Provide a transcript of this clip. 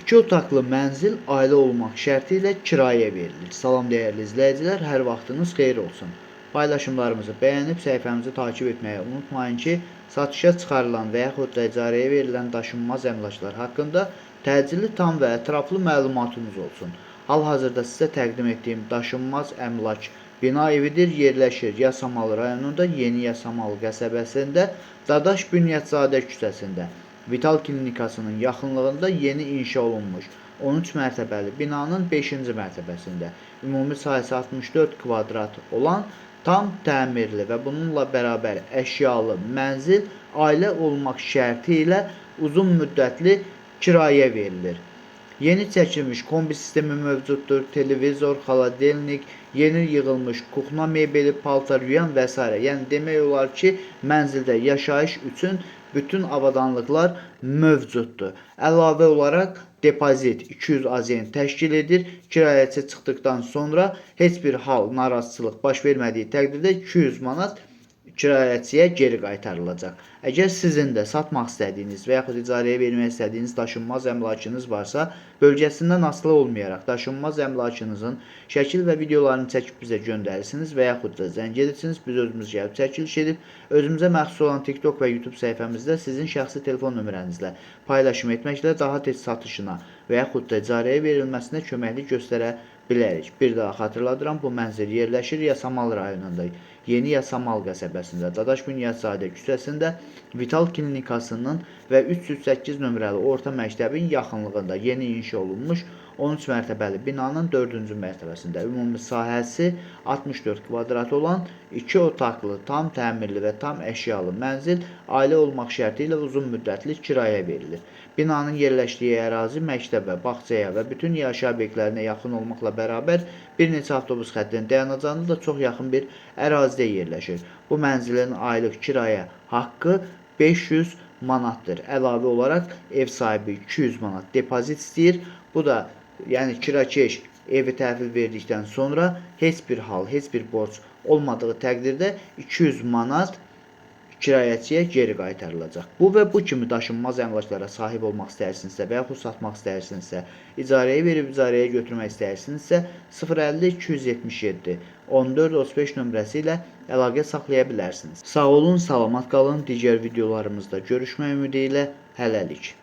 İki otaqlı mənzil ailə olmaq şərti ilə kirayə verilir. Salam dəyərli izləyicilər, hər vaxtınız xeyir olsun. Paylaşımlarımızı bəyənib səhifəmizi takip etməyi unutmayın ki, satışa çıxarılan və yaxud da icarəyə verilən daşınmaz əmlaklar haqqında təcili, tam və ətraflı məlumatınız olsun. Hal-hazırda sizə təqdim etdiyim daşınmaz əmlak bina evidir, yerləşir Yasamal rayonunda, Yeni Yasamal qəsəbəsində, Dadaş Bünyadzadə küçəsində. Vital klinikasının yaxınlığında yeni inşa olunmuş 13 mərtəbəli binanın 5-ci mərtəbəsində ümumi sahəsi 64 kvadrat olan tam təmirli və bununla bərabər əşyalı mənzil ailə olmaq şərti ilə uzun müddətli kirayə verilir. Yeni çəkilmiş kombi sistemi mövcuddur. Televizor, xaladelnik, yeni yığılmış kuxna mebeli, paltar yuyan və s. Yəni demək olar ki, mənzildə yaşayış üçün bütün avadanlıqlar mövcuddur. Əlavə olaraq depozit 200 AZN təşkil edir. Kirayəçi çıxdıqdan sonra heç bir hal narazıçılıq baş vermədiyi təqdirdə 200 manat kirayəçiyə geri qaytarılacaq. Əgər sizin də satmaq istədiyiniz və yaxud icarəyə vermək istədiyiniz daşınmaz əmlakınız varsa, bölgəsindən asılı olmayaraq daşınmaz əmlakınızın şəkil və videolarını çəkib bizə göndərirsiniz və yaxud da zəng edirsiniz. Biz özümüz gəlib çəkiliş edib özümüzə məxsus olan TikTok və YouTube səhifəmizdə sizin şəxsi telefon nömrənizlə paylaşım etməklə daha tez satışına və yaxud da icarəyə verilməsinə köməklik göstərə bilərik. Bir daha xatırladıram, bu mənzil yerləşir Yasamal rayonunda, Yeni Yasamal qəsəbəsində, Dadaş Bünyadzadə küçəsində, Vital klinikasının və 308 nömrəli orta məktəbin yaxınlığında yeni inşa olunmuş 13 mərtəbəli binanın 4-cü mərtəbəsində ümumi sahəsi 64 kvadrat olan 2 otaqlı, tam təmirli və tam əşyalı mənzil ailə olmaq şərti ilə uzun müddətli kirayə verilir. Binanın yerləşdiyi ərazi məktəbə, bağçaya və bütün yaşayış obyektlərinə yaxın olmaqla bərabər bir neçə avtobus xəttinin dayanacağına da çox yaxın bir ərazidə yerləşir. Bu mənzilin aylıq kirayə haqqı 500 manatdır. Əlavə olaraq ev sahibi 200 manat depozit istəyir. Bu da yəni kirakeş evi təhvil verdikdən sonra heç bir hal, heç bir borc olmadığı təqdirdə 200 manat kirayəçiyə geri qaytarılacaq. Bu və bu kimi daşınmaz əmlaklara sahib olmaq istəyirsinizsə və yaxud satmaq istəyirsinizsə, icarəyə verib icarəyə götürmək istəyirsinizsə 050 277 14 35 nömrəsi ilə əlaqə saxlaya bilərsiniz. Sağ olun, salamat qalın. Digər videolarımızda görüşmək ümidi ilə hələlik.